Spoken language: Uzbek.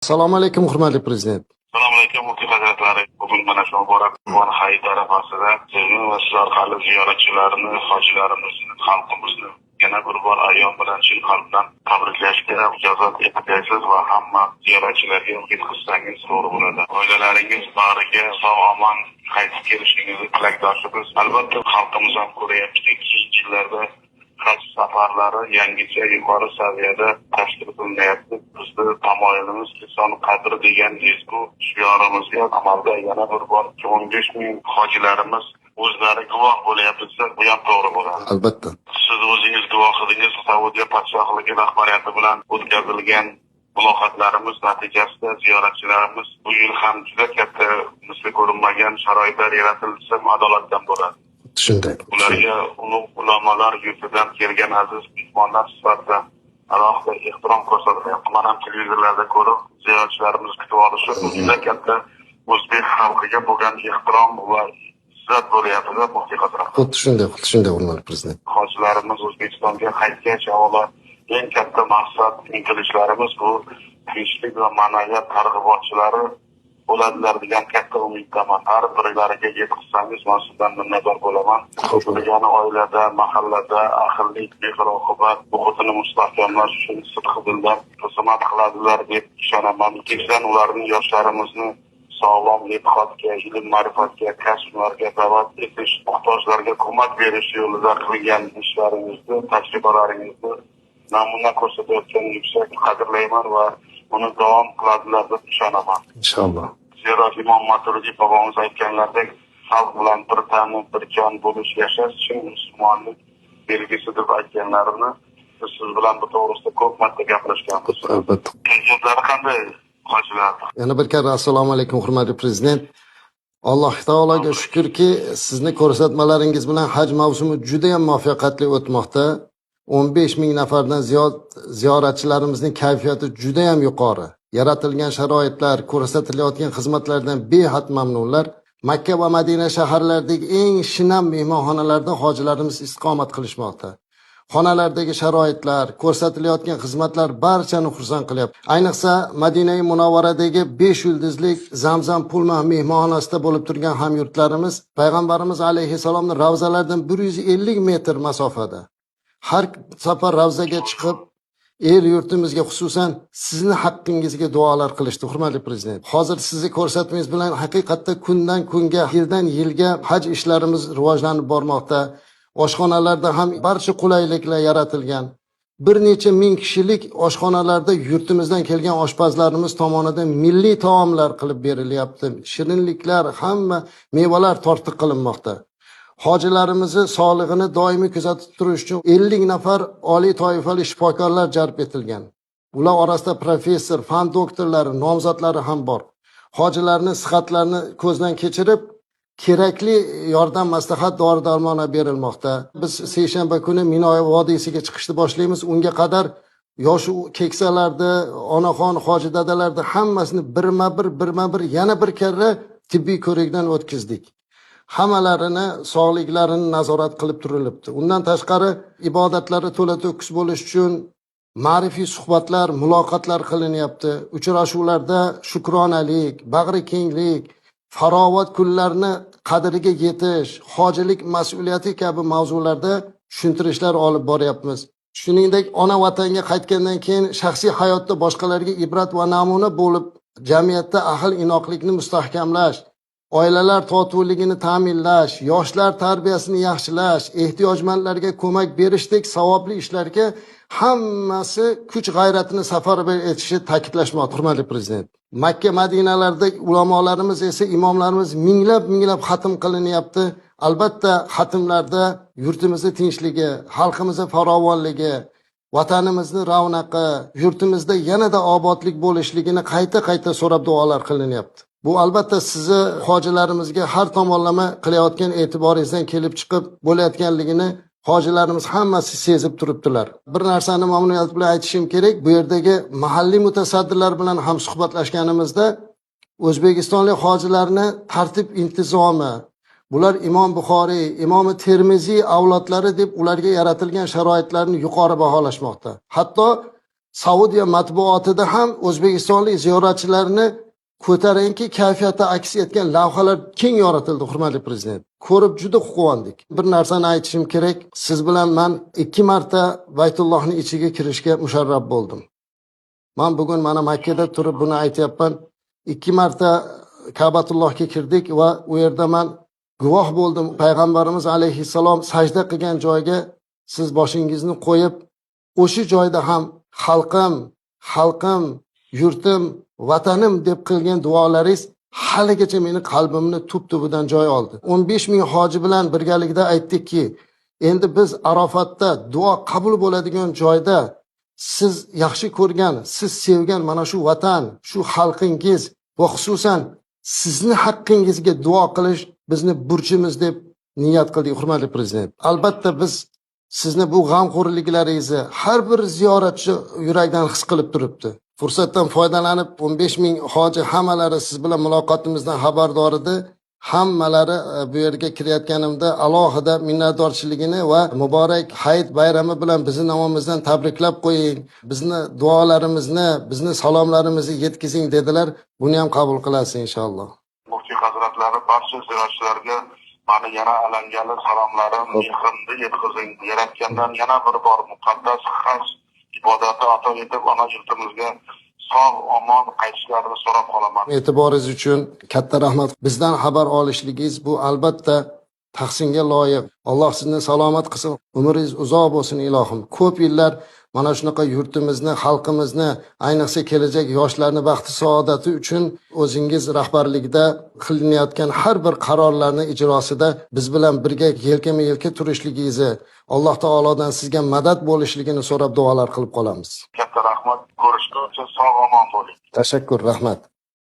Assalomu alaykum, hurmatli prezident. Assalomu alaykum, muftiy hazratlari. Bugun mana shu muborak Qurbon hayit arafasida sizni va siz orqali ziyoratchilarni, hojilarimizni, xalqimizni yana bir bor ayyom bilan chin qalbdan tabriklashga ijozat etgaysiz va hamma ziyoratchilarga yetkazsangiz to'g'ri bo'ladi. Oilalaringiz bag'riga sog' omon qaytib kelishingizni tilakdoshimiz. Albatta, xalqimiz ham ko'ryaptiki, keyingi yillarda haj safarlari yangicha yuqori saviyada tashkil qilinyapti. Bizni tamoyilimiz, inson qadri degan ezgu shiorimizga amalda yana bir bor 15 ming hojilarimiz o'zlari guvoh bo'lyapti desa, bu ham to'g'ri bo'ladi. Albatta. Siz o'zingiz guvoh edingiz, Saudiya podshohligi rahbariyati bilan o'tkazilgan muloqotlarimiz natijasida ziyoratchilarimiz bu yil ham juda katta, misli ko'rinmagan sharoitlar yaratildi desam, adolatdan bo'ladi. Shunday. Ularga ulug' ulamolar yurtidan kelgan aziz mehmonlar sifatida alohida ehtirom ko'rsatilyapti. Man ham televizorlarda ko'rib, ziyoratchilarimiz kutib olishi, bu juda katta o'zbek xalqiga bo'lgan ehtirom va izzat bo'lyapti, muftiy hazrat. Xuddi shunday, xuddi shunday, hurmatli prezident. Hojilarimiz O'zbekistonga qaytgach, avvalo eng katta maqsad, intilishlarimiz bu tinchlik va ma'naviyat targ'ibotchilari bo'ladilar degan katta umiddaman. Har birlariga yetkazsangiz, man sizdan minnatdor bo'laman. Xo'p. Degani oilada, mahallada ahillik, mehr oqibat muhitini mustahkamlash uchun sidqi dildan xizmat qiladilar deb ishonaman. Ikkinchidan, ularning yoshlarimizni sog'lom e'tiqodga, ilm ma'rifatga, kasb-hunarga da'vat etish, muhtojlarga ko'mak berish yo'lida qilgan ishlaringizni, tajribalaringizni namuna ko'rsatayotgan yuksak qadrlayman va uni davom qiladilar deb ishonaman. Inshaalloh. Zero Imom Maturidiy bobomiz aytganlaridek, xalq bilan bir tanu bir jon bo'lish, yashash chin musulmonlik belgisi deb aytganlarini biz siz bilan bu to'g'risida ko'p marta gaplashganmiz. Albatta. Kayfiyatlari qanday hojilar? Yana bir karra assalomu alaykum, hurmatli prezident. Alloh taologa shukurki, sizni ko'rsatmalaringiz bilan haj mavsumi juda ham muvaffaqiyatli o'tmoqda. 15 ming nafardan ziyod ziyoratchilarimizning kayfiyati juda ham yuqori. Yaratilgan sharoitlar, ko'rsatilayotgan xizmatlardan behad mamnunlar. Makka va Madina shaharlaridagi eng shinam mehmonxonalarda hojilarimiz istiqomat qilishmoqda. Xonalardagi sharoitlar, ko'rsatilayotgan xizmatlar barchani xursand qilyapti. Ayniqsa, Madinai Munavvaradagi 5 yulduzlik Zamzam Pullman mehmonxonasida bo'lib turgan hamyurtlarimiz payg'ambarimiz alayhissalomning ravzalaridan 150 metr masofada. Har safar ravzaga chiqib, el yurtimizga, xususan sizni haqqingizga duolar qilishdi, hurmatli prezident. Hozir sizni ko'rsatmangiz bilan haqiqatda kundan kunga, yildan yilga haj ishlarimiz rivojlanib bormoqda. Oshxonalarda ham barcha qulayliklar yaratilgan. Bir necha ming kishilik oshxonalarda yurtimizdan kelgan oshpazlarimiz tomonidan milliy taomlar qilib berilyapti. Shirinliklar, hamma mevalar tortiq qilinmoqda. Hojilarimizni sog'lig'ini doimiy kuzatib turish uchun 50 nafar oliy toifali shifokorlar jalb etilgan. Ular orasida professor, fan doktorlari, nomzodlari ham bor. Hojilarni sihatlarini ko'zdan kechirib, kerakli yordam, maslahat, dori darmonlar berilmoqda. Biz seshanba kuni Mino vodiysiga chiqishni boshlaymiz. Unga qadar yoshi keksalarni, onaxon, hoji dadalarni hammasini birma-bir, birma-bir yana bir karra tibbiy ko'rikdan o'tkazdik. Hammalarini sog'liklarini nazorat qilib turilibdi. Undan tashqari, ibodatlari to'la to'kis bo'lish uchun ma'rifiy suhbatlar, muloqotlar qilinyapti. Uchrashuvlarda shukronalik, bag'ri kenglik, farog'at kunlarni qadriga yetish, hojilik mas'uliyati kabi mavzularda tushuntirishlar olib boryapmiz. Shuningdek, ona vatanga qaytgandan keyin shaxsiy hayotda boshqalarga ibrat va namuna bo'lib, jamiyatda ahil inoqlikni mustahkamlash, oilalar totuvligini ta'minlash, yoshlar tarbiyasini yaxshilash, ehtiyojmandlarga ko'mak berishdek savobli ishlarga hammasi kuch g'ayratini safarbar etishi ta'kidlashmoqda, hurmatli prezident. Makka, Madinalarda ulamolarimiz esa, imomlarimiz minglab minglab xatm qilinyapti. Albatta, xatmlarda yurtimizni tinchligi, xalqimizni farovonligi, vatanimizni ravnaqi, yurtimizda yanada obodlik bo'lishligini qayta-qayta so'rab duolar qilinyapti. Bu albatta sizni hojilarimizga har tomonlama qilayotgan e'tiboringizdan kelib chiqib bo'layotganligini hojilarimiz hammasi sezib turibdilar. Bir narsani mamnuniyat bilan aytishim kerak, bu yerdagi mahalliy mutasaddilar bilan ham suhbatlashganimizda o'zbekistonlik hojilarni tartib intizomi, bular Imom Buxoriy, Imom Termiziy avlodlari deb ularga yaratilgan sharoitlarni yuqori baholashmoqda. Hatto Saudiya matbuotida ham o'zbekistonlik ziyoratchilarni ko'tarinki kayfiyatda aks etgan lavhalar keng yoritildi, hurmatli prezident. Ko'rib juda quvondik. Bir narsani aytishim kerak, siz bilan man 2 marta Baytullohning ichiga kirishga musharraf bo'ldim. Man bugun mana Makkada turib buni aytyapman. 2 marta Ka'batullohga kirdik va u yerda man guvoh bo'ldim. Payg'ambarimiz alayhissalom sajda qilgan joyga siz boshingizni qo'yib, o'sha joyda ham xalqim, xalqim, yurtim, vatanim deb qilgan duolaringiz haligacha meni qalbimni tub tubidan joy oldi. 15 ming hoji bilan birgalikda aytdikki, endi biz Arofatda duo qabul bo'ladigan joyda siz yaxshi ko'rgan, siz sevgan mana shu vatan, shu xalqingiz va xususan sizni haqqingizga duo qilish bizni burchimiz deb niyat qildik, hurmatli prezident. Albatta biz sizni bu g'amxo'rliklaringizni har bir ziyoratchi yurakdan his qilib turibdi. Fursatdan foydalanib 15 ming hoji hammalari siz bilan muloqotimizdan xabardor edi. Hammalari bu yerga kirayotganimda alohida minnatdorchiligini va muborak hayit bayrami bilan bizni nomimizdan tabriklab qo'ying, bizni duolarimizni, bizni salomlarimizni yetkazing dedilar. Buni ham qabul qilasiz inshaalloh. Muftiy hazratlari, barcha ziyoratchilarga mani yana alangali salomlarim, mehrimni yetkazing. Yaratgandan yana bir bor muqaddas haj ibodati ato etib, ona yurtimizga sog' omon qaytishlarini so'rab qolaman. E'tiboringiz uchun katta rahmat. Bizdan xabar olishligingiz bu albatta tahsinga loyiq. Alloh sizni salomat qilsin, umringiz uzoq bo'lsin ilohim. Ko'p yillar mana shunaqa yurtimizni, xalqimizni, ayniqsa kelajak yoshlarni baxti saodati uchun o'zingiz rahbarligida qilinayotgan har bir qarorlarni ijrosida biz bilan birga yelkama-yelka turishligingizni, Alloh taolodan sizga madad bo'lishligini so'rab duolar qilib qolamiz. Katta rahmat. Ko'rishguncha sog' omon bo'ling. Tashakkur, rahmat.